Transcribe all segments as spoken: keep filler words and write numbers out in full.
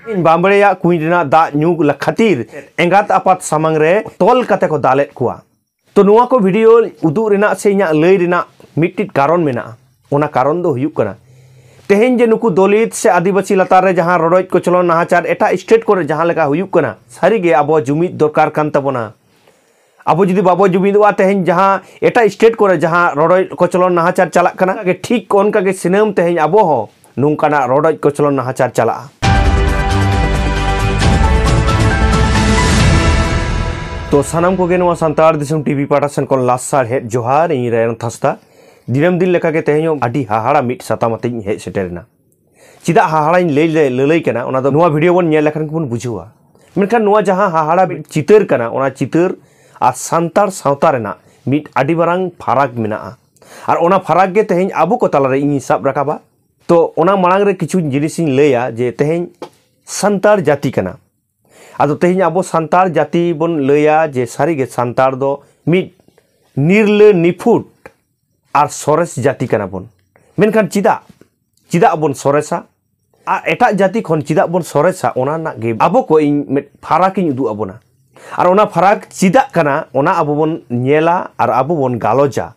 ᱵᱟᱢᱵᱲᱮᱭᱟᱜ ᱠᱩᱧ ᱨᱮᱱᱟᱜ ᱫᱟᱜ ᱧᱩ ᱠᱷᱟᱹᱛᱤᱨ ᱮᱸᱜᱟᱛ ᱟᱯᱟᱛ ᱥᱟᱢᱟᱝ ᱨᱮ ᱛᱚᱞ ᱠᱟᱛᱮ ᱠᱚ ᱫᱟᱞᱮᱫ ᱠᱚᱣᱟ᱾ ᱛᱚ, ᱱᱚᱣᱟ ᱠᱚ ᱵᱷᱤᱰᱤᱭᱳ ᱩᱫᱩᱜ ᱨᱮᱱᱟᱜ ᱥᱮ ᱤᱧᱟᱹᱜ ᱞᱟᱹᱭ ᱨᱮᱱᱟᱜ ᱢᱤᱫᱴᱤᱡ ᱠᱟᱨᱚᱱ ᱢᱮᱱᱟᱜᱼᱟ᱾ ᱚᱱᱟ ᱠᱟᱨᱚᱱ ᱫᱚ ᱦᱩᱭᱩᱜ ᱠᱟᱱᱟ, ᱛᱮᱦᱮᱧ ᱡᱮ ᱱᱩᱠᱩ ᱫᱚᱞᱤᱛ ᱥᱮ ᱟᱹᱫᱤᱵᱟᱹᱥᱤ ᱞᱟᱛᱟᱨ ᱨᱮ ᱡᱟᱦᱟᱸ ᱨᱚᱰᱚᱡ ᱠᱚᱪᱞᱚᱱ ᱱᱟᱦᱟᱪᱟᱨ ᱮᱴᱟᱜ ᱥᱴᱮᱴ ᱠᱚᱨᱮ ᱡᱟᱦᱟᱸ ᱞᱮᱠᱟ ᱦᱩᱭᱩᱜ ᱠᱟᱱᱟ, ᱥᱟᱹᱨᱤᱜᱮ ᱟᱵᱚ ᱡᱩᱢᱤᱫ ᱫᱚᱨᱠᱟᱨ ᱠᱟᱱ ᱛᱟᱵᱚᱱᱟ᱾ ᱟᱵᱚ ᱡᱩᱫᱤ ᱵᱟᱵᱚ ᱡᱩᱢᱤᱫᱚᱜᱼᱟ, ᱛᱮᱦᱮᱧ ᱡᱟᱦᱟᱸ ᱮᱴᱟᱜ ᱥᱴᱮᱴ ᱠᱚᱨᱮ ᱡᱟᱦᱟᱸ ᱨᱚᱰᱚᱡ ᱠᱚᱪᱞᱚᱱ ᱱᱟᱦᱟᱪᱟᱨ ᱪᱟᱞᱟᱜ ᱠᱟᱱᱟ, ᱴᱷᱤᱠ ᱚᱱᱠᱟ ᱜᱮ ᱥᱤᱱᱟᱹᱢ ᱛᱮᱦᱮᱧ ᱟᱵᱚ ᱦᱚᱸ ᱱᱚᱝᱠᱟᱱᱟᱜ ᱨᱚᱰᱚᱡ ᱠᱚᱪᱞᱚᱱ ᱱᱟᱦᱟᱪᱟᱨ ᱪᱟᱞᱟᱜᱼᱟ᱾ ᱛᱚ, ᱥᱟᱱᱟᱢ ᱠᱚᱜᱮ ᱱᱚᱣᱟ ᱥᱟᱱᱛᱟᱲ ᱫᱤᱥᱚᱢ ᱴᱤᱵᱷᱤ ᱯᱟᱦᱴᱟ ᱥᱮᱱ ᱠᱷᱚᱱ ᱞᱟᱥᱟᱲᱦᱮᱫ ᱡᱚᱦᱟᱨ᱾ ᱤᱧ ᱨᱟᱭᱚᱱ ᱦᱟᱸᱥᱫᱟ᱾ ᱫᱤᱱᱟᱹᱢ ᱫᱤᱱ ᱞᱮᱠᱟᱜᱮ ᱛᱮᱦᱮᱧ ᱦᱚᱸ ᱟᱹᱰᱤ ᱦᱟᱦᱟᱲᱟ ᱢᱤᱫ ᱥᱟᱛᱟᱢ ᱟᱛᱮᱧ ᱦᱮᱡ ᱥᱮᱴᱮᱨ ᱮᱱᱟ᱾ ᱪᱮᱫᱟᱜ ᱦᱟᱦᱟᱲᱟᱧ ᱞᱟᱹᱭ ᱞᱟᱹᱞᱟᱹᱭ ᱠᱟᱱᱟ, ᱚᱱᱟ ᱫᱚ ᱱᱚᱣᱟ ᱵᱷᱤᱰᱤᱭᱳ ᱵᱚᱱ ᱧᱮᱞ ᱞᱮᱠᱷᱟᱱ ᱜᱮᱵᱚᱱ ᱵᱩᱡᱷᱟᱹᱣᱟ᱾ ᱢᱮᱱᱠᱷᱟᱱ ᱱᱚᱣᱟ ᱡᱟᱦᱟᱸ ᱦᱟᱦᱟᱲᱟ ᱪᱤᱛᱟᱹᱨ ᱠᱟᱱᱟ, ᱚᱱᱟ ᱪᱤᱛᱟᱹᱨ ᱟᱨ ᱥᱟᱱᱛᱟᱲ ᱥᱟᱶᱛᱟ ᱨᱮᱱᱟᱜ ᱢᱤᱫ ᱟᱹᱰᱤ ᱢᱟᱨᱟᱝ ᱯᱷᱟᱨᱟᱠ ᱢᱮᱱᱟᱜᱼᱟ᱾ ᱟᱨ ᱚᱱᱟ ᱯᱷᱟᱨᱟᱠ ᱜᱮ ᱛᱮᱦᱮᱧ ᱟᱵᱚ ᱠᱚ ᱛᱟᱞᱟᱨᱮ ᱤᱧᱤᱧ ᱥᱟᱵ ᱨᱟᱠᱟᱵᱟ᱾ ᱛᱚ, ᱚᱱᱟ ᱢᱟᱲᱟᱝ ᱨᱮ ᱠᱤᱪᱷᱩ ᱡᱤᱱᱤᱥᱤᱧ ᱞᱟᱹᱭᱟ ᱡᱮ ᱛᱮᱦᱮᱧ ᱥᱟᱱᱛᱟᱲ ᱡᱟᱹᱛᱤ ᱠᱟᱱᱟ᱾ ᱟᱫᱚ ᱛᱮᱦᱮᱧ ᱟᱵᱚ ᱥᱟᱱᱛᱟᱲ ᱡᱟᱹᱛᱤ ᱵᱚᱱ ᱞᱟᱹᱭᱟ ᱡᱮ ᱥᱟᱹᱨᱤᱜᱮ ᱥᱟᱱᱛᱟᱲ ᱫᱚ ᱢᱤᱫ ᱱᱤᱨᱞᱟᱹ ᱱᱤᱯᱷᱩᱴ ᱟᱨ ᱥᱚᱨᱮᱥ ᱡᱟᱹᱛᱤ ᱠᱟᱱᱟ ᱵᱚᱱ᱾ ᱢᱮᱱᱠᱷᱟᱱ ᱪᱮᱫᱟᱜ? ᱪᱮᱫᱟᱜ ᱵᱚᱱ ᱥᱚᱨᱮᱥᱟ? ᱟᱨ ᱮᱴᱟᱜ ᱡᱟᱹᱛᱤ ᱠᱷᱚᱱ ᱪᱮᱫᱟᱜ ᱵᱚᱱ ᱥᱚᱨᱮᱥᱟ? ᱚᱱᱟ ᱨᱮᱱᱟᱜ ᱜᱮ ᱟᱵᱚ ᱠᱚ ᱤᱧ ᱢᱤᱫ ᱯᱷᱟᱨᱟᱠ ᱤᱧ ᱩᱫᱩᱜ ᱟᱵᱚᱱᱟ᱾ ᱟᱨ ᱚᱱᱟ ᱯᱷᱟᱨᱟᱠ ᱪᱮᱫᱟᱜ ᱠᱟᱱᱟ, ᱚᱱᱟ ᱟᱵᱚ ᱵᱚᱱ ᱧᱮᱞᱟ ᱟᱨ ᱟᱵᱚ ᱵᱚᱱ ᱜᱟᱞᱚᱪᱟ᱾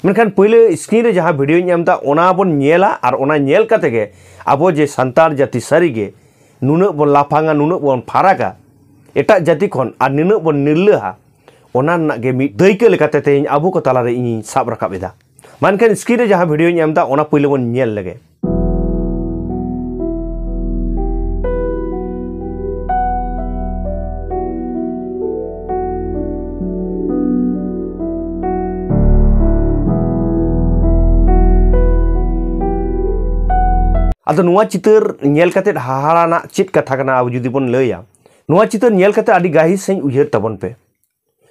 ᱢᱮᱱᱠᱷᱟᱱ ᱯᱳᱭᱞᱳ ᱥᱠᱨᱤᱱ ᱨᱮ ᱡᱟᱦᱟᱸ ᱵᱷᱤᱰᱤᱭᱳᱧ ᱮᱢ ᱮᱫᱟ, ᱚᱱᱟ ᱵᱚᱱ ᱧᱮᱞᱟ ᱟᱨ ᱚᱱᱟ ᱧᱮᱞ ᱠᱟᱛᱮ ᱜᱮ ᱟᱵᱚ ᱡᱮ ᱥᱟᱱᱛᱟᱲ ᱡᱟᱹᱛᱤ ᱥᱟᱹᱨᱤᱜᱮ ᱱᱩᱱᱟᱹᱜ ᱵᱚᱱ ᱞᱟᱯᱷᱟᱝᱟ, ᱱᱩᱱᱟᱹᱜ ᱵᱚᱱ ᱯᱷᱟᱨᱟᱠᱟ ᱮᱴᱟᱜ ᱡᱟᱹᱛᱤ ᱠᱷᱚᱱ ᱟᱨ ᱱᱩᱱᱟᱹᱜ ᱵᱚᱱ ᱱᱤᱨᱞᱟᱹᱦᱟ, ᱚᱱᱟ ᱨᱮᱱᱟᱜ ᱜᱮ ᱢᱤᱫ ᱫᱟᱹᱭᱠᱟᱹ ᱞᱮᱠᱟᱛᱮ ᱛᱮᱦᱮᱧ ᱟᱵᱚ ᱠᱚ ᱛᱟᱞᱟᱨᱮ ᱤᱧᱤᱧ ᱥᱟᱵ ᱨᱟᱠᱟᱵ ᱮᱫᱟ᱾ ᱢᱟ ᱮᱱᱠᱷᱟᱱ ᱥᱠᱨᱤᱱ ᱨᱮ ᱡᱟᱦᱟᱸ ᱵᱷᱤᱰᱤᱭᱳᱧ ᱮᱢ ᱮᱫᱟ, ᱚᱱᱟ ᱯᱳᱭᱞᱳ ᱵᱚᱱ ᱧᱮᱞ ᱞᱮᱜᱮ᱾ ᱟᱫᱚ ᱱᱚᱣᱟ ᱪᱤᱛᱟᱹᱨ ᱧᱮᱞ ᱠᱟᱛᱮᱫ ᱦᱟᱦᱟᱲᱟ ᱨᱮᱱᱟᱜ ᱪᱮᱫ ᱠᱟᱛᱷᱟ ᱠᱟᱱᱟ, ᱟᱵᱚ ᱡᱩᱫᱤ ᱵᱚᱱ ᱞᱟᱹᱭᱟ, ᱱᱚᱣᱟ ᱪᱤᱛᱟᱹᱨ ᱧᱮᱞ ᱠᱟᱛᱮᱫ ᱟᱹᱰᱤ ᱜᱟᱹᱦᱤᱨ ᱥᱟᱺᱦᱤᱡ ᱩᱭᱦᱟᱹᱨ ᱛᱟᱵᱚᱱ ᱯᱮ᱾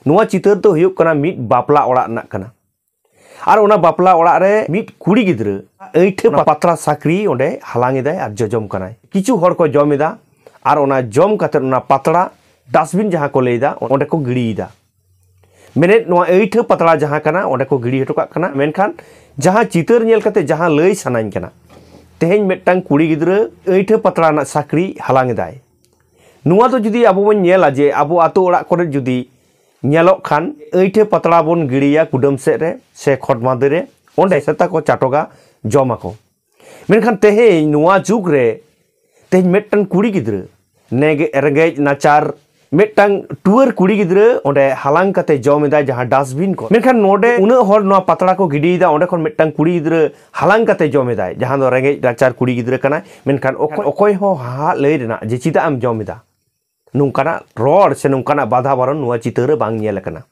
ᱱᱚᱣᱟ ᱪᱤᱛᱟᱹᱨ ᱫᱚ ᱦᱩᱭᱩᱜ ᱠᱟᱱᱟ ᱢᱤᱫ ᱵᱟᱯᱞᱟ ᱚᱲᱟᱜ ᱨᱮᱱᱟᱜ ᱠᱟᱱᱟ᱾ ᱟᱨ ᱚᱱᱟ ᱵᱟᱯᱞᱟ ᱚᱲᱟᱜ ᱨᱮ ᱢᱤᱫ ᱠᱩᱲᱤ ᱜᱤᱫᱽᱨᱟᱹ ᱟᱹᱭᱴᱷᱟᱹ ᱯᱟᱛᱲᱟ ᱥᱟᱠᱨᱤ ᱚᱸᱰᱮ ᱦᱟᱞᱟᱝ ᱮᱫᱟᱭ ᱟᱨ ᱡᱚᱡᱚᱢ ᱠᱟᱱᱟᱭ᱾ ᱠᱤᱪᱷᱩ ᱦᱚᱲ ᱠᱚ ᱡᱚᱢ ᱮᱫᱟ ᱟᱨ ᱚᱱᱟ ᱡᱚᱢ ᱠᱟᱛᱮᱫ ᱚᱱᱟ ᱯᱟᱛᱲᱟ ᱰᱟᱥᱴᱵᱤᱱ ᱡᱟᱦᱟᱸ ᱠᱚ ᱞᱟᱹᱭ ᱮᱫᱟ, ᱚᱸᱰᱮ ᱠᱚ ᱜᱤᱰᱤᱭᱮᱫᱟ᱾ ᱢᱮᱱᱮᱫ ᱱᱚᱣᱟ ᱟᱹᱭᱴᱷᱟᱹ ᱯᱟᱛᱲᱟ ᱡᱟᱦᱟᱸ ᱠᱟᱱᱟ, ᱚᱸᱰᱮ ᱠᱚ ᱜᱤᱰᱤ ᱦᱚᱴᱚ ᱠᱟᱜ ᱠᱟᱱᱟ᱾ ᱢᱮᱱᱠᱷᱟᱱ ᱡᱟᱦᱟᱸ ᱪᱤᱛᱟᱹᱨ ᱧᱮᱞ ᱠᱟᱛᱮ ᱡᱟᱦᱟᱸ ᱞᱟᱹᱭ ᱥᱟᱱᱟᱧ ᱠᱟᱱᱟ, ᱛᱮᱦᱮᱧ ᱢᱤᱫᱴᱟᱝ ᱠᱩᱲᱤ ᱜᱤᱫᱽᱨᱟᱹ ᱟᱹᱭᱴᱷᱟᱹ ᱯᱟᱛᱲᱟ ᱨᱮᱱᱟᱜ ᱥᱟᱹᱠᱲᱤ ᱦᱟᱞᱟᱝ ᱮᱫᱟᱭ᱾ ᱱᱚᱣᱟ ᱫᱚ ᱡᱩᱫᱤ ᱟᱵᱚ ᱵᱚᱱ ᱧᱮᱞᱟ ᱡᱮ ᱟᱵᱚ ᱟᱛᱳ ᱚᱲᱟᱜ ᱠᱚᱨᱮ ᱡᱩᱫᱤ ᱧᱮᱞᱚᱜ ᱠᱷᱟᱱ, ᱟᱹᱭᱴᱷᱟᱹ ᱯᱟᱛᱲᱟ ᱵᱚᱱ ᱜᱤᱲᱤᱭᱟ ᱠᱩᱰᱟᱹᱢ ᱥᱮᱫ ᱨᱮ ᱥᱮ ᱠᱷᱚᱴ ᱢᱟᱸᱫᱮ ᱨᱮ, ᱚᱸᱰᱮ ᱥᱮᱛᱟ ᱠᱚ ᱪᱟᱴᱚᱜᱟ, ᱡᱚᱢᱟᱠᱚ᱾ ᱢᱮᱱᱠᱷᱟᱱ ᱛᱮᱦᱮᱧ ᱱᱚᱣᱟ ᱡᱩᱜᱽ ᱨᱮ ᱛᱮᱦᱮᱧ ᱢᱤᱫᱴᱟᱝ ᱠᱩᱲᱤ ᱜᱤᱫᱽᱨᱟᱹ ᱱᱮᱜᱮ-, ᱨᱮᱸᱜᱮᱡ ᱱᱟᱪᱟᱨ ᱢᱤᱫᱴᱟᱝ ᱴᱩᱣᱟᱹᱨ ᱠᱩᱲᱤ ᱜᱤᱫᱽᱨᱟᱹ ᱚᱸᱰᱮ ᱦᱟᱞᱟᱝ ᱠᱟᱛᱮ ᱡᱚᱢ ᱮᱫᱟᱭ ᱡᱟᱦᱟᱸ ᱰᱟᱥᱴᱵᱤᱱ ᱠᱚ᱾ ᱢᱮᱱᱠᱷᱟᱱ ᱱᱚᱰᱮ ᱩᱱᱟᱹᱜ ᱦᱚᱲ ᱱᱚᱣᱟ ᱯᱟᱛᱲᱟ ᱠᱚ ᱜᱤᱰᱤᱭᱮᱫᱟ, ᱚᱸᱰᱮ ᱠᱷᱚᱱ ᱢᱤᱫᱴᱟᱝ ᱠᱩᱲᱤ ᱜᱤᱫᱽᱨᱟᱹ ᱦᱟᱞᱟᱝ ᱠᱟᱛᱮ ᱡᱚᱢ ᱮᱫᱟᱭ, ᱡᱟᱦᱟᱸ ᱫᱚ ᱨᱮᱸᱜᱮᱡ ᱱᱟᱪᱟᱨ ᱠᱩᱲᱤ ᱜᱤᱫᱽᱨᱟᱹ ᱠᱟᱱᱟᱭ᱾ ᱢᱮᱱᱠᱷᱟᱱ ᱚᱠᱚᱭ, ᱚᱠᱚᱭ ᱦᱚᱸ ᱦᱟᱦᱟᱜ ᱞᱟᱹᱭ ᱨᱮᱱᱟᱜ ᱡᱮ ᱪᱮᱫᱟᱜ ᱮᱢ ᱡᱚᱢ ᱮᱫᱟ, ᱱᱚᱝᱠᱟᱱᱟᱜ ᱨᱚᱲ ᱥᱮ ᱱᱚᱝᱠᱟᱱᱟᱜ ᱵᱟᱫᱷᱟ ᱵᱟᱨᱚᱱ ᱱᱚᱣᱟ ᱪᱤᱛᱟᱹᱨ ᱨᱮ ᱵᱟᱝ ᱧᱮᱞ ᱟᱠᱟᱱᱟ᱾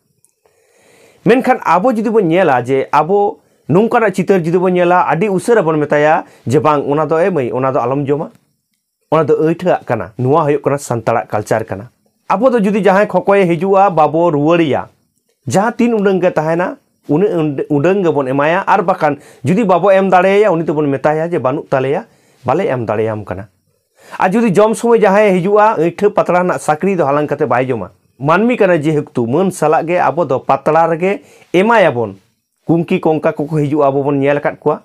ᱢᱮᱱᱠᱷᱟᱱ ᱟᱵᱚ ᱡᱩᱫᱤ ᱵᱚᱱ ᱧᱮᱞᱟ ᱡᱮ ᱟᱵᱚ ᱱᱚᱝᱠᱟᱱᱟᱜ ᱪᱤᱛᱟᱹᱨ ᱡᱩᱫᱤ ᱵᱚᱱ ᱧᱮᱞᱟ, ᱟᱹᱰᱤ ᱩᱥᱟᱹᱨᱟ ᱵᱚᱱ ᱢᱮᱛᱟᱭᱟ ᱡᱮ, "ᱵᱟᱝ, ᱚᱱᱟ ᱫᱚ ᱮ ᱢᱟᱹᱭ, ᱚᱱᱟ ᱫᱚ ᱟᱞᱚᱢ ᱡᱚᱢᱟ, ᱚᱱᱟ ᱫᱚ ᱟᱹᱭᱴᱷᱟᱹ ᱟᱜ ᱠᱟᱱᱟ, ᱱᱚᱣᱟ ᱦᱩᱭᱩᱜ ᱠᱟᱱᱟ ᱥᱟᱱᱛᱟᱲᱟᱜ ᱠᱟᱞᱪᱟᱨ ᱠᱟᱱᱟ᱾" ᱟᱵᱚ ᱫᱚ ᱡᱩᱫᱤ ᱡᱟᱦᱟᱸᱭ ᱠᱷᱚᱠᱚᱭᱮ ᱦᱤᱡᱩᱜᱼᱟ, ᱵᱟᱵᱚ ᱨᱩᱣᱟᱹᱲᱮᱭᱟ, ᱡᱟᱦᱟᱸ ᱛᱤᱱ ᱩᱰᱟᱹᱝ ᱜᱮ ᱛᱟᱦᱮᱱᱟ, ᱩᱱᱟᱹᱜ ᱩᱰ-, ᱩᱰᱟᱹᱝ ᱜᱮᱵᱚᱱ ᱮᱢᱟᱭᱟ᱾ ᱟᱨ ᱵᱟᱠᱷᱟᱱ ᱡᱩᱫᱤ ᱵᱟᱵᱚ ᱮᱢ ᱫᱟᱲᱮᱭᱟᱭᱟ, ᱩᱱᱤ ᱫᱚᱵᱚᱱ ᱢᱮᱛᱟᱭᱟ ᱡᱮ, "ᱵᱟᱹᱱᱩᱜ ᱛᱟᱞᱮᱭᱟ, ᱵᱟᱞᱮ ᱮᱢ ᱫᱟᱲᱮᱭᱟᱢ ᱠᱟᱱᱟ᱾" ᱟᱨ ᱡᱩᱫᱤ ᱡᱚᱢ ᱥᱚᱢᱚᱭ ᱡᱟᱦᱟᱸᱭᱮ ᱦᱤᱡᱩᱜᱼᱟ, ᱟᱹᱭᱴᱷᱟᱹ ᱯᱟᱛᱲᱟ ᱨᱮᱱᱟᱜ ᱥᱟᱹᱠᱲᱤ ᱫᱚ ᱦᱟᱞᱟᱝ ᱠᱟᱛᱮ ᱵᱟᱭ ᱡᱚᱢᱟ᱾ ᱢᱟᱹᱱᱢᱤ ᱠᱟᱱᱟᱭ ᱡᱮᱦᱮᱛᱩ, ᱢᱟᱹᱱ ᱥᱟᱞᱟᱜ ᱜᱮ ᱟᱵᱚ ᱫᱚ ᱯᱟᱛᱲᱟ ᱨᱮᱜᱮ ᱮᱢᱟᱭᱟᱵᱚᱱ᱾ ᱠᱩᱝᱠᱤ ᱠᱚᱝᱠᱟ ᱠᱚᱠᱚ ᱦᱤᱡᱩᱜᱼᱟ, ᱟᱵᱚ ᱵᱚᱱ ᱧᱮᱞ ᱟᱠᱟᱫ ᱠᱚᱣᱟ᱾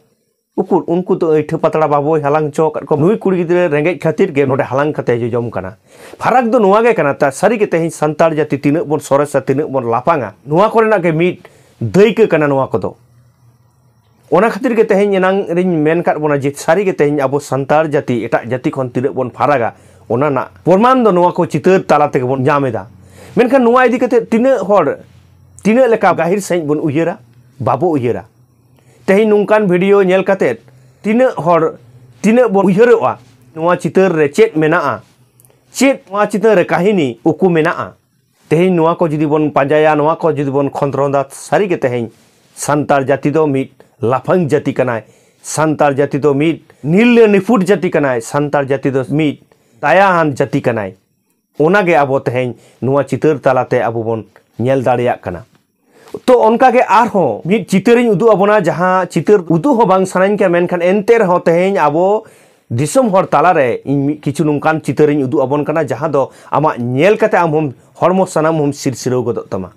ᱩᱠᱩᱨ, ᱩᱱᱠᱩ ᱫᱚ ᱟᱹᱭᱴᱷᱟᱹ ᱯᱟᱛᱲᱟ ᱵᱟᱵᱚᱭ ᱦᱟᱞᱟᱝ ᱦᱚᱪᱚ ᱟᱠᱟᱫ ᱠᱚᱣᱟ᱾ ᱱᱩᱭ ᱠᱩᱲᱤ ᱜᱤᱫᱽᱨᱟᱹ ᱨᱮᱸᱜᱮᱡ ᱠᱷᱟᱹᱛᱤᱨ ᱜᱮ ᱱᱚᱰᱮ ᱦᱟᱞᱟᱝ ᱠᱟᱛᱮ ᱡᱚᱡᱚᱢ ᱠᱟᱱᱟ᱾ ᱯᱷᱟᱨᱟᱠ ᱫᱚ ᱱᱚᱣᱟ ᱜᱮ ᱠᱟᱱᱟ, ᱛᱟ ᱥᱟᱹᱨᱤ ᱜᱮ ᱛᱮᱦᱮᱧ ᱥᱟᱱᱛᱟᱲ ᱡᱟᱹᱛᱤ ᱛᱤᱱᱟᱹᱜ ᱵᱚᱱ ᱥᱚᱨᱮᱥᱟ, ᱛᱤᱱᱟᱹᱜ ᱵᱚᱱ ᱞᱟᱯᱷᱟᱝᱟ, ᱱᱚᱣᱟ ᱠᱚᱨᱮᱱᱟᱜ ᱜᱮ ᱢᱤᱫ ᱫᱟᱹᱭᱠᱟᱹ ᱠᱟᱱᱟ ᱱᱚᱣᱟ ᱠᱚᱫᱚ᱾ ᱚᱱᱟ ᱠᱷᱟᱹᱛᱤᱨ ᱜᱮ ᱛᱮᱦᱮᱧ ᱮᱱᱟᱝ ᱨᱤᱧ ᱢᱮᱱ ᱠᱟᱫ ᱵᱚᱱᱟ ᱡᱮ ᱥᱟᱹᱨᱤ ᱜᱮ ᱛᱮᱦᱮᱧ ᱟᱵᱚ ᱥᱟᱱᱛᱟᱲ ᱡᱟᱹᱛᱤ ᱮᱴᱟᱜ ᱡᱟᱹᱛᱤ ᱠᱷᱚᱱ ᱛᱤᱱᱟᱹᱜ ᱵᱚᱱ ᱯᱷᱟᱨᱟᱠᱟ, ᱚᱱᱟ ᱨᱮᱱᱟᱜ ᱯᱨᱚᱢᱟᱱ ᱫᱚ ᱱᱚᱣᱟ ᱠᱚ ᱪᱤᱛᱟᱹᱨ ᱛᱟᱞᱟ ᱛᱮᱜᱮ ᱵᱚᱱ ᱧᱟᱢ ᱮᱫᱟ᱾ ᱢᱮᱱᱠᱷᱟᱱ ᱱᱚᱣᱟ ᱤᱫᱤ ᱠᱟᱛᱮ ᱛᱤᱱᱟᱹᱜ ᱦᱚᱲ ᱛᱤᱱᱟᱹᱜ ᱞᱮᱠᱟ ᱜᱟᱹᱦᱤᱨ ᱥᱟᱺᱦᱤᱡ ᱵᱚᱱ ᱩᱭᱦᱟᱹᱨᱟ? ᱵᱟᱵᱚ ᱩᱭᱦᱟᱹᱨᱟ᱾ ᱛᱮᱦᱮᱧ ᱱᱚᱝᱠᱟᱱ ᱵᱷᱤᱰᱤᱭᱳ ᱧᱮᱞ ᱠᱟᱛᱮ ᱛᱤᱱᱟᱹᱜ ᱦᱚᱲ, ᱛᱤᱱᱟᱹᱜ ᱵᱚᱱ ᱩᱭᱦᱟᱹᱨᱚᱜᱼᱟ ᱱᱚᱣᱟ ᱪᱤᱛᱟᱹᱨ ᱨᱮ ᱪᱮᱫ ᱢᱮᱱᱟᱜᱼᱟ, ᱪᱮᱫ ᱱᱚᱣᱟ ᱪᱤᱛᱟᱹᱨ ᱨᱮ ᱠᱟᱹᱦᱤᱱᱤ ᱩᱠᱩ ᱢᱮᱱᱟᱜᱼᱟ? ᱛᱮᱦᱮᱧ ᱱᱚᱣᱟ ᱠᱚ ᱡᱩᱫᱤ ᱵᱚᱱ ᱯᱟᱸᱡᱟᱭᱟ, ᱱᱚᱣᱟ ᱠᱚ ᱡᱩᱫᱤ ᱵᱚᱱ ᱠᱷᱚᱸᱫᱽᱨᱚᱸᱫᱟ, ᱥᱟᱹᱨᱤ ᱜᱮ ᱛᱮᱦᱮᱧ ᱥᱟᱱᱛᱟᱲ ᱡᱟᱹᱛᱤ ᱫᱚ ᱢᱤᱫ ᱞᱟᱯᱷᱟᱝ ᱡᱟᱹᱛᱤ ᱠᱟᱱᱟᱭ, ᱥᱟᱱᱛᱟᱲ ᱡᱟᱹᱛᱤ ᱫᱚ ᱢᱤᱫ ᱱᱤᱨᱞᱟᱹ ᱱᱤᱯᱷᱩᱴ ᱡᱟᱹᱛᱤ ᱠᱟᱱᱟᱭ, ᱥᱟᱱᱛᱟᱲ ᱡᱟᱹᱛᱤ ᱫᱚ ᱢᱤᱫ ᱫᱟᱭᱟᱣᱟᱱ ᱡᱟᱹᱛᱤ ᱠᱟᱱᱟᱭ᱾ ᱚᱱᱟᱜᱮ ᱟᱵᱚ ᱛᱮᱦᱮᱧ ᱱᱚᱣᱟ ᱪᱤᱛᱟᱹᱨ ᱛᱟᱞᱟᱛᱮ ᱟᱵᱚ ᱵᱚᱱ ᱧᱮᱞ ᱫᱟᱲᱮᱭᱟᱜ ᱠᱟᱱᱟ᱾ ᱛᱚ ᱚᱱᱠᱟᱜᱮ ᱟᱨᱦᱚᱸ ᱢᱤᱫ ᱪᱤᱛᱟᱹᱨᱤᱧ ᱩᱫᱩᱜ ᱟᱵᱚᱱᱟ, ᱡᱟᱦᱟᱸ ᱪᱤᱛᱟᱹᱨ ᱩᱫᱩᱜ ᱦᱚᱸ ᱵᱟᱝ ᱥᱟᱱᱟᱧ ᱠᱟᱱᱟ, ᱢᱮᱱᱠᱷᱟᱱ ᱮᱱᱛᱮ ᱨᱮᱦᱚᱸ ᱛᱮᱦᱮᱧ ᱟᱵᱚ ᱫᱤᱥᱚᱢ ᱦᱚᱲ ᱛᱟᱞᱟᱨᱮ ᱤᱧ ᱢᱤᱫ ᱠᱤᱪᱷᱩ ᱱᱚᱝᱠᱟᱱ ᱪᱤᱛᱟᱹᱨᱤᱧ ᱩᱫᱩᱜ ᱟᱵᱚᱱ ᱠᱟᱱᱟ, ᱡᱟᱦᱟᱸ ᱫᱚ ᱟᱢᱟᱜ ᱧᱮᱞ ᱠᱟᱛᱮ ᱟᱢ ᱦᱚᱸᱢ, ᱦᱚᱲᱢᱚ ᱥᱟᱱᱟᱢ ᱦᱚᱸᱢ ᱥᱤᱨᱥᱤᱨᱟᱹᱣ ᱜᱚᱫᱚᱜ ᱛᱟᱢᱟ᱾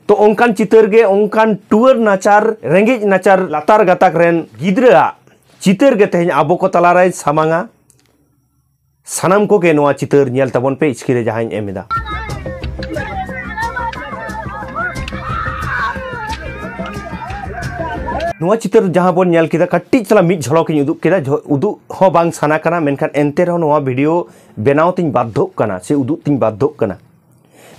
ᱛᱚ ᱚᱱᱠᱟᱱ ᱪᱤᱛᱟᱹᱨ ᱜᱮ, ᱚᱱᱠᱟᱱ ᱴᱩᱣᱟᱹᱨ ᱱᱟᱪᱟᱨ, ᱨᱮᱸᱜᱮᱡ ᱱᱟᱪᱟᱨ ᱞᱟᱛᱟᱨ ᱜᱟᱛᱟᱠ ᱨᱮᱱ ᱜᱤᱫᱽᱨᱟᱹᱣᱟᱜ ᱪᱤᱛᱟᱹᱨ ᱜᱮ ᱛᱮᱦᱮᱧ ᱟᱵᱚ ᱠᱚ ᱛᱟᱞᱟᱨᱮᱭ ᱥᱟᱢᱟᱝᱟ᱾ ᱥᱟᱱᱟᱢ ᱠᱚᱜᱮ ᱱᱚᱣᱟ ᱪᱤᱛᱟᱹᱨ ᱧᱮᱞ ᱛᱟᱵᱚᱱ ᱯᱮ, screen ᱨᱮ ᱡᱟᱦᱟᱸᱧ ᱮᱢ ᱮᱫᱟ᱾ ᱱᱚᱣᱟ ᱪᱤᱛᱟᱹᱨ ᱡᱟᱦᱟᱸ ᱵᱚᱱ ᱧᱮᱞ ᱠᱮᱫᱟ, ᱠᱟᱹᱴᱤᱡ ᱪᱟᱞᱟᱝ ᱢᱤᱫ ᱡᱷᱚᱞᱚᱠ ᱤᱧ ᱩᱫᱩᱜ ᱠᱮᱫᱟ᱾ ᱡᱷᱚ- ᱩᱫᱩᱜ ᱦᱚᱸ ᱵᱟᱝ ᱥᱟᱱᱟ ᱠᱟᱱᱟ, ᱢᱮᱱᱠᱷᱟᱱ ᱮᱱᱛᱮ ᱨᱮᱦᱚᱸ ᱱᱚᱣᱟ ᱵᱷᱤᱰᱤᱭᱳ ᱵᱮᱱᱟᱣ ᱛᱤᱧ ᱵᱟᱫᱽᱫᱷᱚᱜ ᱠᱟᱱᱟ ᱥᱮ ᱩᱫᱩᱜ ᱛᱤᱧ ᱵᱟᱫᱽᱫᱷᱚᱜ ᱠᱟᱱᱟ᱾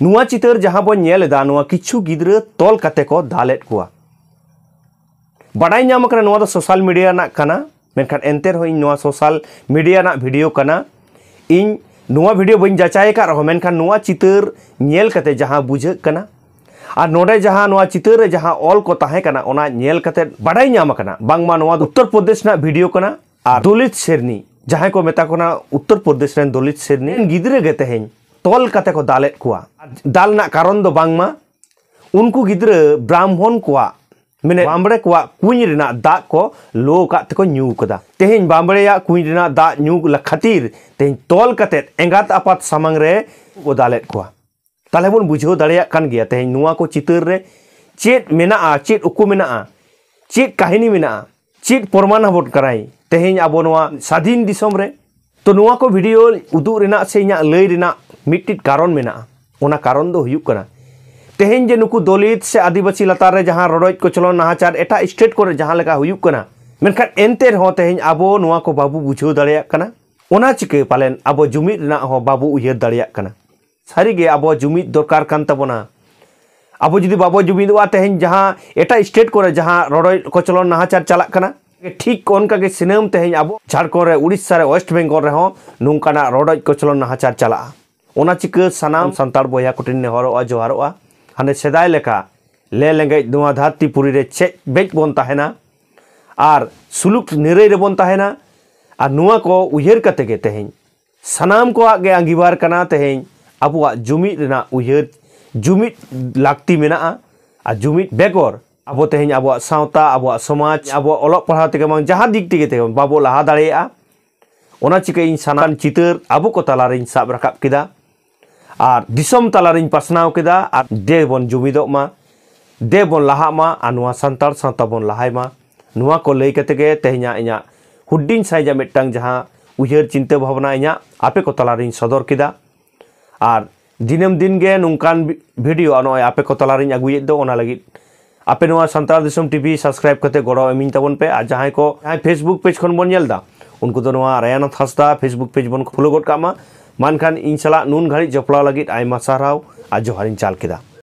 ᱱᱚᱣᱟ ᱪᱤᱛᱟᱹᱨ ᱡᱟᱦᱟᱸ ᱵᱚᱱ ᱧᱮᱞ ᱮᱫᱟ, ᱱᱚᱣᱟ ᱠᱤᱪᱷᱩ ᱜᱤᱫᱽᱨᱟᱹ ᱛᱚᱞ ᱠᱟᱛᱮ ᱠᱚ ᱫᱟᱞᱮᱫ ᱠᱚᱣᱟ᱾ ᱵᱟᱰᱟᱭ ᱧᱟᱢ ᱟᱠᱟᱱᱟ ᱱᱚᱣᱟ ᱫᱚ ᱥᱳᱥᱟᱞ ᱢᱤᱰᱤᱭᱟ ᱨᱮᱱᱟᱜ ᱠᱟᱱᱟ, ᱢᱮᱱᱠᱷᱟᱱ ᱮᱱᱛᱮ ᱨᱮᱦᱚᱸ ᱤᱧ ᱱᱚᱣᱟ ᱥᱳᱥᱟᱞ ᱢᱤᱰᱤᱭᱟ ᱨᱮᱱᱟᱜ ᱵᱷᱤᱰᱤᱭᱳ ᱠᱟᱱᱟ᱾ ᱤᱧ ᱱᱚᱣᱟ ᱵᱷᱤᱰᱤᱭᱳ ᱵᱟᱹᱧ ᱡᱟᱪᱟᱭ ᱟᱠᱟᱫ ᱨᱮᱦᱚᱸ, ᱢᱮᱱᱠᱷᱟᱱ ᱱᱚᱣᱟ ᱪᱤᱛᱟᱹᱨ ᱧᱮᱞ ᱠᱟᱛᱮ ᱡᱟᱦᱟᱸ ᱵᱩᱡᱷᱟᱹᱜ ᱠᱟᱱᱟ ᱟᱨ ᱱᱚᱰᱮ ᱡᱟᱦᱟᱸ ᱱᱚᱣᱟ ᱪᱤᱛᱟᱹᱨ ᱨᱮ ᱡᱟᱦᱟᱸ ᱚᱞ ᱠᱚ ᱛᱟᱦᱮᱸ ᱠᱟᱱᱟ, ᱚᱱᱟ ᱧᱮᱞ ᱠᱟᱛᱮ ᱵᱟᱰᱟᱭ ᱧᱟᱢ ᱟᱠᱟᱱᱟ ᱵᱟᱝᱢᱟ ᱱᱚᱣᱟ ᱫᱚ ᱩᱛᱛᱚᱨ ᱯᱨᱚᱫᱮᱥ ᱨᱮᱱᱟᱜ ᱵᱷᱤᱰᱤᱭᱳ ᱠᱟᱱᱟ᱾ ᱟᱨ ᱫᱚᱞᱤᱛ ᱥᱮᱨᱱᱤ, ᱡᱟᱦᱟᱸᱭ ᱠᱚ ᱢᱮᱛᱟ ᱠᱚ ᱠᱟᱱᱟ ᱩᱛᱛᱚᱨ ᱯᱨᱚᱫᱮᱥ ᱨᱮᱱ ᱫᱚᱞᱤᱛ ᱥᱮᱨᱱᱤ ᱨᱮᱱ ᱜᱤᱫᱽᱨᱟᱹ ᱜᱮ ᱛᱮᱦᱮᱧ ᱛᱚᱞ ᱠᱟᱛᱮ ᱠᱚ ᱫᱟᱞᱮᱫ ᱠᱚᱣᱟ᱾ ᱫᱟᱞ ᱨᱮᱱᱟᱜ ᱠᱟᱨᱚᱱ ᱫᱚ ᱵᱟᱝᱢᱟ ᱩᱱᱠᱩ ᱜᱤᱫᱽᱨᱟᱹ ᱵᱨᱟᱦᱢᱚᱱ ᱠᱚᱣᱟᱜ, ᱢᱟᱱᱮ ᱵᱟᱢᱵᱲᱮ ᱠᱚᱣᱟᱜ ᱠᱩᱧ ᱨᱮᱱᱟᱜ ᱫᱟᱜ ᱠᱚ ᱞᱚ ᱟᱠᱟᱫ ᱛᱮᱠᱚ ᱧᱩ ᱠᱟᱫᱟ᱾ ᱛᱮᱦᱮᱧ ᱵᱟᱢᱵᱲᱮᱭᱟᱜ ᱠᱩᱧ ᱨᱮᱱᱟᱜ ᱫᱟᱜ ᱧᱩ ᱠᱷᱟᱹᱛᱤᱨ ᱛᱮᱦᱮᱧ ᱛᱚᱞ ᱠᱟᱛᱮ ᱮᱸᱜᱟᱛ ᱟᱯᱟᱛ ᱥᱟᱢᱟᱝ ᱨᱮ ᱠᱚ ᱫᱟᱞᱮᱫ ᱠᱚᱣᱟ᱾ ᱛᱟᱦᱞᱮ ᱵᱚᱱ ᱵᱩᱡᱷᱟᱹᱣ ᱫᱟᱲᱮᱭᱟᱜ ᱠᱟᱱ ᱜᱮᱭᱟ ᱛᱮᱦᱮᱧ ᱱᱚᱣᱟ ᱠᱚ ᱪᱤᱛᱟᱹᱨ ᱨᱮ ᱪᱮᱫ ᱢᱮᱱᱟᱜᱼᱟ, ᱪᱮᱫ ᱩᱠᱩ ᱢᱮᱱᱟᱜᱼᱟ, ᱪᱮᱫ ᱠᱟᱹᱦᱱᱤ ᱢᱮᱱᱟᱜᱼᱟ, ᱪᱮᱫ ᱯᱨᱚᱢᱟᱱ ᱟᱵᱚᱱ ᱠᱟᱱᱟᱭ ᱛᱮᱦᱮᱧ ᱟᱵᱚ ᱱᱚᱣᱟ ᱥᱟᱫᱷᱤᱱ ᱫᱤᱥᱚᱢ ᱨᱮ᱾ ᱛᱚ, ᱱᱚᱣᱟ ᱠᱚ ᱵᱷᱤᱰᱤᱭᱳ ᱩᱫᱩᱜ ᱨᱮᱱᱟᱜ ᱥᱮ ᱤᱧᱟᱹᱜ ᱞᱟᱹᱭ ᱨᱮᱱᱟᱜ ᱢᱤᱫᱴᱤᱡ ᱠᱟᱨᱚᱱ ᱢᱮᱱᱟᱜᱼᱟ᱾ ᱚᱱᱟ ᱠᱟᱨᱚᱱ ᱫᱚ ᱦᱩᱭᱩᱜ ᱠᱟᱱᱟ, ᱛᱮᱦᱮᱧ ᱡᱮ ᱱᱩᱠᱩ ᱫᱚᱞᱤᱛ ᱥᱮ ᱟᱹᱫᱤᱵᱟᱹᱥᱤ ᱞᱟᱛᱟᱨ ᱨᱮ ᱡᱟᱦᱟᱸ ᱨᱚᱰᱚᱡ ᱠᱚᱪᱞᱚᱱ ᱱᱟᱦᱟᱪᱟᱨ ᱮᱴᱟᱜ ᱥᱴᱮᱴ ᱠᱚᱨᱮ ᱡᱟᱦᱟᱸ ᱞᱮᱠᱟ ᱦᱩᱭᱩᱜ ᱠᱟᱱᱟ, ᱢᱮᱱᱠᱷᱟᱱ ᱮᱱᱛᱮ ᱨᱮᱦᱚᱸ ᱛᱮᱦᱮᱧ ᱟᱵᱚ ᱱᱚᱣᱟ ᱠᱚ ᱵᱟᱵᱚ ᱵᱩᱡᱷᱟᱹᱣ ᱫᱟᱲᱮᱭᱟᱜ ᱠᱟᱱᱟ᱾ ᱚᱱᱟ ᱪᱤᱠᱟᱹ ᱯᱟᱞᱮᱱ ᱟᱵᱚ ᱡᱩᱢᱤᱫ ᱨᱮᱱᱟᱜ ᱦᱚᱸ ᱵᱟᱵᱚ ᱩᱭᱦᱟᱹᱨ ᱫᱟᱲᱮᱭᱟᱜ ᱠᱟᱱᱟ᱾ ᱥᱟᱹᱨᱤᱜᱮ ᱟᱵᱚ ᱡᱩᱢᱤᱫ ᱫᱚᱨᱠᱟᱨ ᱠᱟᱱ ᱛᱟᱵᱚᱱᱟ᱾ ᱟᱵᱚ ᱡᱩᱫᱤ ᱵᱟᱵᱚ ᱡᱩᱢᱤᱫᱚᱜᱼᱟ, ᱛᱮᱦᱮᱧ ᱡᱟᱦᱟᱸ ᱮᱴᱟᱜ ᱥᱴᱮᱴ ᱠᱚᱨᱮ ᱡᱟᱦᱟᱸ ᱨᱚᱰᱚᱡ ᱠᱚᱪᱞᱚᱱ ᱱᱟᱦᱟᱪᱟᱨ ᱪᱟᱞᱟᱜ ᱠᱟᱱᱟ, ᱴᱷᱤᱠ ᱚᱱᱠᱟ ᱜᱮ ᱥᱤᱱᱟᱹᱢ ᱛᱮᱦᱮᱧ ᱟᱵᱚ ᱡᱷᱟᱲᱠᱷᱚᱸᱰ ᱨᱮ, ᱩᱲᱤᱥᱥᱟ ᱨᱮ, ᱳᱭᱮᱥᱴ ᱵᱮᱝᱜᱚᱞ ᱨᱮᱦᱚᱸ ᱱᱚᱝᱠᱟᱱᱟᱜ ᱨᱚᱰᱚᱡ ᱠᱚᱪᱞᱚᱱ ᱱᱟᱦᱟᱪᱟᱨ ᱪᱟᱞᱟᱜᱼᱟ᱾ ᱚᱱᱟ ᱪᱤᱠᱟᱹ ᱥᱟᱱᱟᱢ ᱥᱟᱱᱛᱟᱲ ᱵᱚᱭᱦᱟ ᱠᱚᱴᱷᱮᱱ ᱱᱮᱦᱚᱨᱚᱜᱼᱟ, ᱡᱚᱦᱟᱨᱚᱜᱼᱟ, ᱦᱟᱱᱮ ᱥᱮᱫᱟᱭ ᱞᱮᱠᱟ ᱞᱮ ᱞᱮᱸᱜᱮᱡ ᱱᱚᱣᱟ ᱫᱷᱟᱹᱨᱛᱤ ᱯᱩᱨᱤ ᱨᱮ ᱪᱮᱫ ᱵᱮᱡ ᱵᱚᱱ ᱛᱟᱦᱮᱱᱟ ᱟᱨ ᱥᱩᱞᱩᱠ ᱱᱤᱨᱟᱹᱭ ᱨᱮᱵᱚᱱ ᱛᱟᱦᱮᱱᱟ᱾ ᱟᱨ ᱱᱚᱣᱟ ᱠᱚ ᱩᱭᱦᱟᱹᱨ ᱠᱟᱛᱮ ᱜᱮ ᱛᱮᱦᱮᱧ ᱥᱟᱱᱟᱢ ᱠᱚᱣᱟᱜ ᱜᱮ ᱟᱸᱜᱤᱵᱷᱟᱨ ᱠᱟᱱᱟ ᱛᱮᱦᱮᱧ ᱟᱵᱚᱣᱟᱜ ᱡᱩᱢᱤᱫ ᱨᱮᱱᱟᱜ ᱩᱭᱦᱟᱹᱨ, ᱡᱩᱢᱤᱫ ᱞᱟᱹᱠᱛᱤ ᱢᱮᱱᱟᱜᱼᱟ᱾ ᱟᱨ ᱡᱩᱢᱤᱫ ᱵᱮᱜᱚᱨ ᱟᱵᱚ ᱛᱮᱦᱮᱧ ᱟᱵᱚᱣᱟᱜ ᱥᱟᱶᱛᱟ, ᱟᱵᱚᱣᱟᱜ ᱥᱚᱢᱟᱡᱽ, ᱟᱵᱚᱣᱟᱜ ᱚᱞᱚᱜ ᱯᱟᱲᱦᱟᱣ ᱛᱮᱜᱮ ᱵᱟᱝ ᱡᱟᱦᱟᱸ ᱫᱤᱠ ᱛᱮᱜᱮ ᱛᱮᱜᱮ ᱵᱟᱵᱚ ᱞᱟᱦᱟ ᱫᱟᱲᱮᱭᱟᱜᱼᱟ᱾ ᱚᱱᱟ ᱪᱤᱠᱟᱹ ᱤᱧ ᱥᱟᱱᱟᱢ ᱪᱤᱛᱟᱹᱨ ᱟᱵᱚ ᱠᱚ ᱛᱟᱞᱟᱨᱤᱧ ᱥᱟᱵ ᱨᱟᱠᱟᱵ ᱠᱮᱫᱟ ᱟᱨ ᱫᱤᱥᱚᱢ ᱛᱟᱞᱟᱨᱤᱧ ᱯᱟᱥᱱᱟᱣ ᱠᱮᱫᱟ᱾ ᱟᱨ ᱫᱮ ᱵᱚᱱ ᱡᱩᱢᱤᱫᱚᱜ ᱢᱟ, ᱫᱮ ᱵᱚᱱ ᱞᱟᱦᱟᱜ ᱢᱟ ᱟᱨ ᱱᱚᱣᱟ ᱥᱟᱱᱛᱟᱲ ᱥᱟᱶᱛᱟ ᱵᱚᱱ ᱞᱟᱦᱟᱭ ᱢᱟ᱾ ᱱᱚᱣᱟ ᱠᱚ ᱞᱟᱹᱭ ᱠᱟᱛᱮ ᱜᱮ ᱛᱮᱦᱮᱧᱟᱜ ᱤᱧᱟᱹᱜ ᱦᱩᱰᱤᱧ ᱥᱟᱭᱤᱡᱟᱜ ᱢᱤᱫᱴᱟᱝ ᱡᱟᱦᱟᱸ ᱩᱭᱦᱟᱹᱨ ᱪᱤᱱᱛᱟᱹ ᱵᱷᱟᱵᱽᱱᱟ ᱤᱧᱟᱹᱜ ᱟᱯᱮ ᱠᱚ ᱛᱟᱞᱟᱨᱤᱧ ᱥᱚᱫᱚᱨ ᱠᱮᱫᱟ᱾ ᱟᱨ ᱫᱤᱱᱟᱹᱢ ᱫᱤᱱ ᱜᱮ ᱱᱚᱝᱠᱟᱱ ᱵᱷᱤ- ᱵᱷᱤᱰᱤᱭᱳ ᱱᱚᱜᱼᱚᱭ ᱟᱯᱮ ᱠᱚ ᱛᱟᱞᱟᱨᱤᱧ ᱟᱹᱜᱩᱭᱮᱫ ᱫᱚ, ᱚᱱᱟ ᱞᱟᱹᱜᱤᱫ ᱟᱯᱮ ᱱᱚᱣᱟ ᱥᱟᱱᱛᱟᱲ ᱫᱤᱥᱚᱢ ᱴᱤᱵᱷᱤ ᱥᱟᱵᱥᱠᱨᱟᱭᱤᱵ ᱠᱟᱛᱮ ᱜᱚᱲᱚ ᱮᱢᱤᱧ ᱛᱟᱵᱚᱱ ᱯᱮ᱾ ᱟᱨ ᱡᱟᱦᱟᱸᱭ ᱠᱚ ᱡᱟᱦᱟᱸᱭ ᱯᱷᱮᱥᱵᱩᱠ ᱯᱮᱡᱽ ᱠᱷᱚᱱ ᱵᱚᱱ ᱧᱮᱞ ᱮᱫᱟ, ᱩᱱᱠᱩ ᱫᱚ ᱱᱚᱣᱟ ᱨᱟᱭᱟᱱᱟᱛᱷ ᱦᱟᱸᱥᱫᱟ ᱯᱷᱮᱥᱵᱩᱠ ᱯᱮᱡᱽ ᱵᱚᱱ ᱯᱷᱚᱞᱳ ᱜᱚᱫ ᱠᱟᱜ ᱢᱟ᱾ ᱢᱟ ᱮᱱᱠᱷᱟᱱ ᱤᱧ ᱥᱟᱞᱟᱜ ᱱᱩᱱ ᱜᱷᱟᱹᱲᱤᱡ ᱡᱚᱯᱲᱟᱣ ᱞᱟᱹᱜᱤᱫ ᱟᱭᱢᱟ ᱥᱟᱨᱦᱟᱣ ᱟᱨ ᱡᱚᱦᱟᱨᱤᱧ ᱪᱟᱞ ᱠᱮᱫᱟ᱾